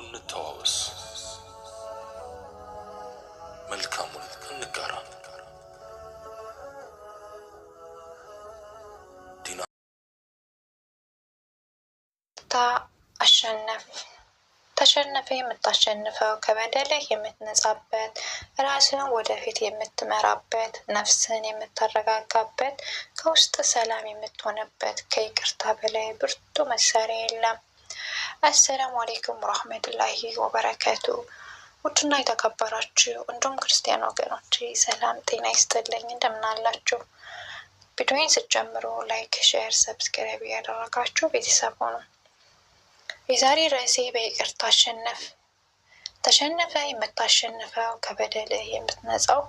እንተዋወስ፣ መልካሙን እንጋራ። ዲና አሸነፍ ተሸነፈ የምታሸንፈው፣ ከበደልህ የምትነጻበት፣ ራስህን ወደፊት የምትመራበት፣ ነፍስህን የምታረጋጋበት፣ ከውስጥ ሰላም የምትሆንበት ከይቅርታ በላይ ብርቱ መሳሪያ የለም። አሰላሙ አሌይኩም ወራህመቱላሂ ወበረከቱ። ውድና የተከበራችሁ እንዲሁም ክርስቲያን ወገኖች ሰላም ጤና ይስጥልኝ። እንደምን አላችሁ? ቪዲዮውን ስትጀምሩ like፣ share፣ subscribe እያደረጋችሁ ቤተሰብ ሁኑ። የዛሬ ርዕሴ በይቅርታ አሸነፍ። ተሸነፈ የምታሸንፈው፣ ከበደልህ የምትነጻው፣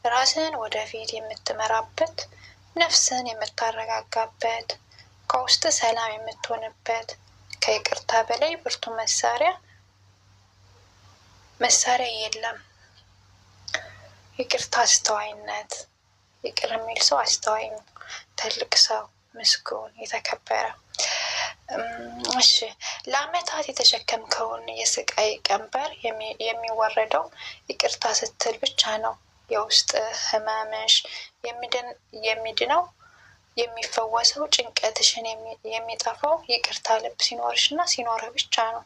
ራስህን ወደፊት የምትመራበት፣ ነፍስህን የምታረጋጋበት፣ ከውስጥ ሰላም የምትሆንበት ከይቅርታ በላይ ብርቱ መሳሪያ የለም። ይቅርታ አስተዋይነት። ይቅር የሚል ሰው አስተዋይ ነው። ትልቅ ሰው፣ ምስጉን፣ የተከበረ። እሺ፣ ለአመታት የተሸከምከውን የስቃይ ቀንበር የሚወረደው ይቅርታ ስትል ብቻ ነው። የውስጥ ህመምሽ የሚድነው፣ የሚፈወሰው፣ ጭንቀትሽን የሚጠፋው ይቅርታ ልብ ሲኖርሽ እና ሲኖርህ ብቻ ነው።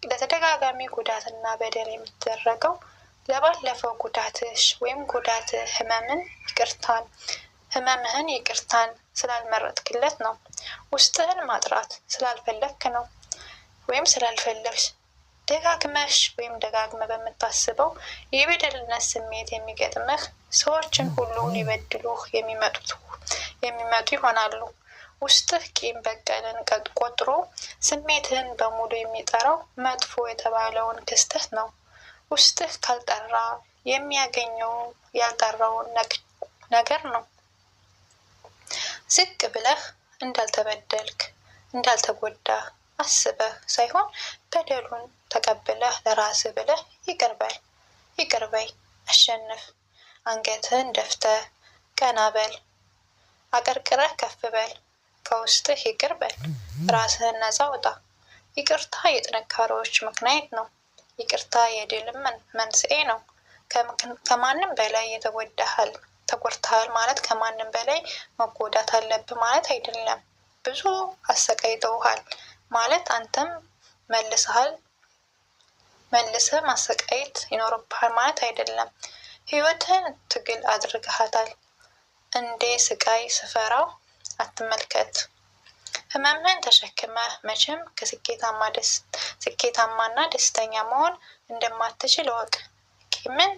ለተደጋጋሚ ጉዳትና በደል የምትደረገው ለባለፈው ጉዳትሽ ወይም ጉዳት ህመምን ይቅርታን ህመምህን ይቅርታን ስላልመረጥክለት ነው። ውስጥህን ማጥራት ስላልፈለግክ ነው ወይም ስላልፈለግሽ። ደጋግመሽ ወይም ደጋግመ በምታስበው የበደልነት ስሜት የሚገጥምህ ሰዎችን ሁሉ ሊበድሉህ የሚመጡ ይሆናሉ። ውስጥህ ቂም በቀልን ቆጥሮ ስሜትህን በሙሉ የሚጠራው መጥፎ የተባለውን ክስተት ነው። ውስጥህ ካልጠራ የሚያገኘው ያልጠራውን ነገር ነው። ዝቅ ብለህ እንዳልተበደልክ እንዳልተጎዳህ አስበህ ሳይሆን በደሉን ተቀብለህ ለራስህ ብለህ ይቅር በል፣ ይቅር በይ፣ አሸንፍ። አንገትህን ደፍተህ ቀና በል፣ አቀርቅረህ ከፍ በል፣ ከውስጥህ ይቅር በል፣ ራስህን ነፃ አውጣ። ይቅርታ የጥንካሬዎች ምክንያት ነው። ይቅርታ የድልም መንስኤ ነው። ከማንም በላይ የተጎዳሃል ተጎድተሃል ማለት ከማንም በላይ መጎዳት አለብህ ማለት አይደለም። ብዙ አሰቃይተውሃል ማለት አንተም መልሰሃል መልሰህ ማሰቃየት ይኖርብሃል ማለት አይደለም። ህይወትህን ትግል አድርገሃታል። እንዴ ስቃይ ስፈራው አትመልከት። ህመምህን ተሸክመህ መቼም ከስኬታማና ደስተኛ መሆን እንደማትችል እወቅ። ቂምን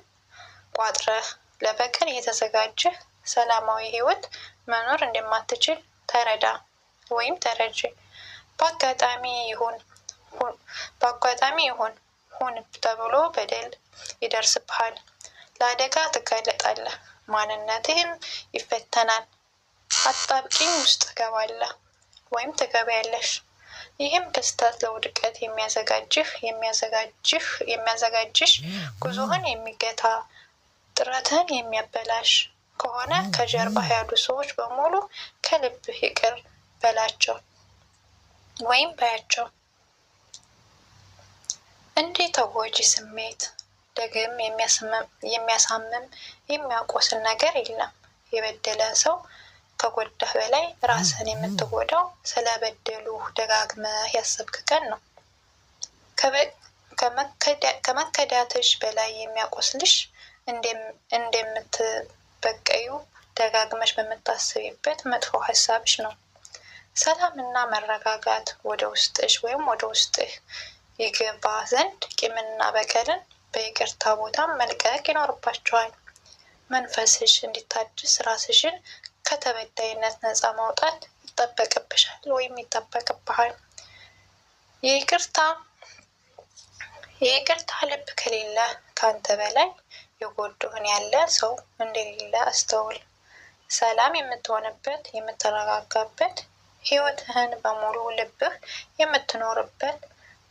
ቋጥረህ ለበቀል እየተዘጋጀህ ሰላማዊ ህይወት መኖር እንደማትችል ተረዳ ወይም ተረጂ። በአጋጣሚ ይሁን ሆን ተብሎ በደል ይደርስብሃል። ለአደጋ ትጋለጣለህ። ማንነትህም ይፈተናል። አጣብቂኝ ውስጥ ትገባለህ ወይም ትገቢያለሽ። ይህም ክስተት ለውድቀት የሚያዘጋጅህ የሚያዘጋጅህ የሚያዘጋጅሽ ጉዞህን የሚገታ፣ ጥረትህን የሚያበላሽ ከሆነ ከጀርባህ ያሉ ሰዎች በሙሉ ከልብህ ይቅር በላቸው ወይም በያቸው። እንደ ተጎጂ ስሜት ደግም የሚያሳምም የሚያቆስል ነገር የለም። የበደለን ሰው ከጎዳህ በላይ ራስህን የምትጎዳው ስለበደሉህ ደጋግመህ ያሰብክ ቀን ነው። ከመከዳትሽ በላይ የሚያቆስልሽ እንደምትበቀዩ ደጋግመሽ በምታስቢበት መጥፎ ሀሳብሽ ነው። ሰላምና መረጋጋት ወደ ውስጥሽ ወይም ወደ ውስጥህ ይገባ ዘንድ ቂምና በቀልን በይቅርታ ቦታ መልቀቅ ይኖርባቸዋል። መንፈስሽ እንዲታደስ ራስሽን ከተበዳይነት ነፃ ማውጣት ይጠበቅብሻል ወይም ይጠበቅብሃል። የይቅርታ ልብ ከሌለ ከአንተ በላይ የጎዱህን ያለ ሰው እንደሌለ አስተውል። ሰላም የምትሆንበት፣ የምትረጋጋበት፣ ህይወትህን በሙሉ ልብህ የምትኖርበት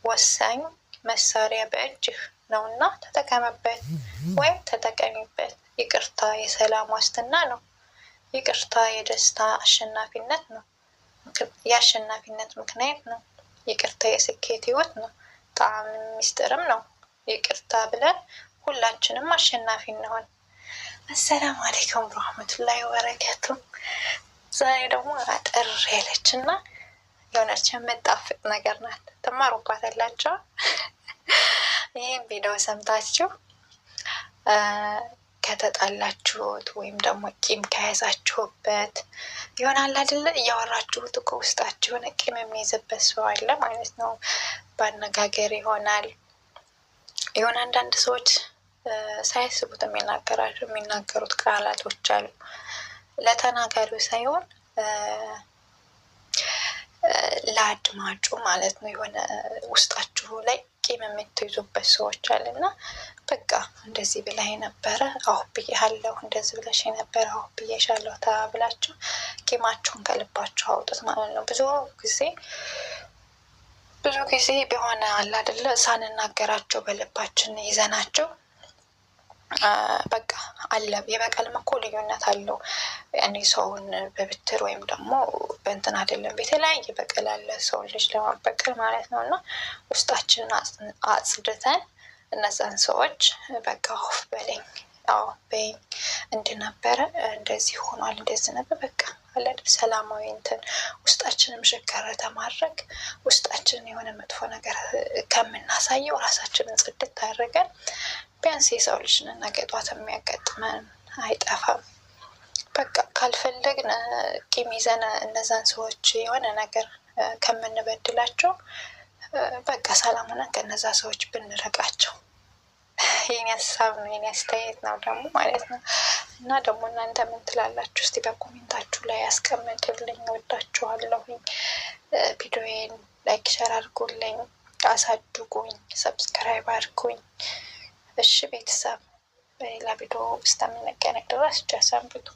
ወሳኝ መሳሪያ በእጅህ ነውና ተጠቀምበት ወይም ተጠቀሚበት። ይቅርታ የሰላም ዋስትና ነው። ይቅርታ የደስታ አሸናፊነት ነው። የአሸናፊነት ምክንያት ነው። ይቅርታ የስኬት ህይወት ነው። ጣዕም ሚስጥርም ነው። ይቅርታ ብለን ሁላችንም አሸናፊ እንሆን። አሰላሙ አለይኩም ረህመቱላሂ ወበረካቱ። ዛሬ ደግሞ አጠር ያለች እና የሆነች የምጣፍጥ ነገር ናት። ትማሩባታላችሁ። ይህም ቪዲዮ ሰምታችሁ ከተጣላችሁት ወይም ደግሞ ቂም ከያዛችሁበት ይሆናል አይደለ? እያወራችሁት እኮ ውስጣችሁ የሆነ ቂም የሚይዝበት ሰው አለ ማለት ነው። በአነጋገር ይሆናል የሆነ አንዳንድ ሰዎች ሳያስቡት የሚናገሩት ቃላቶች አሉ። ለተናጋሪው ሳይሆን ለአድማጩ ማለት ነው። የሆነ ውስጣችሁ ላይ ቂም የምትይዙበት ሰዎች አለ እና በቃ እንደዚህ ብለህ የነበረ አሁ ብዬሃለሁ፣ እንደዚህ ብለሽ የነበረ አሁ ብዬሻለሁ ተባብላችሁ ቂማችሁን ከልባችሁ አውጡት ማለት ነው። ብዙ ጊዜ በሆነ አለ አይደለ ሳንናገራቸው በልባችን ይዘናቸው በቃ አለ። የበቀልም እኮ ልዩነት አለው። ያኔ ሰውን በብትር ወይም ደግሞ በእንትን አይደለም፣ የተለያየ በቀል አለ ሰውን ልጅ ለማበቀል ማለት ነው። እና ውስጣችንን አጽድተን እነዛን ሰዎች በቃ አውፍ በለኝ፣ አዎ በይኝ፣ እንደነበረ እንደዚህ ሆኗል፣ እንደዚህ ነበር፣ በቃ አለ ሰላማዊ እንትን ውስጣችንን ሽከር ተማድረግ ውስጣችንን የሆነ መጥፎ ነገር ከምናሳየው ራሳችንን ጽድት አድርገን ቢያንስ የሰው ልጅ ነገ ጧት የሚያጋጥመን አይጠፋም። በቃ ካልፈለግን ቂም ይዘን እነዛን ሰዎች የሆነ ነገር ከምንበድላቸው በቃ ሰላም ሆነን ከነዛ ሰዎች ብንርቃቸው የኔ ሀሳብ ነው፣ የኔ አስተያየት ነው ደግሞ ማለት ነው። እና ደግሞ እናንተ ምን ትላላችሁ? እስቲ በ comment ኣችሁ ላይ ያስቀምጡልኝ። ወዳችኋለሁኝ። ቪዲዮዬን like፣ share አድርጉልኝ፣ አሳድጉኝ፣ subscribe አድርጉኝ። እሺ ቤተሰብ፣ በሌላ ቪዲዮ እስከምንገናኝ ድረስ ቸር ሰንብቱ።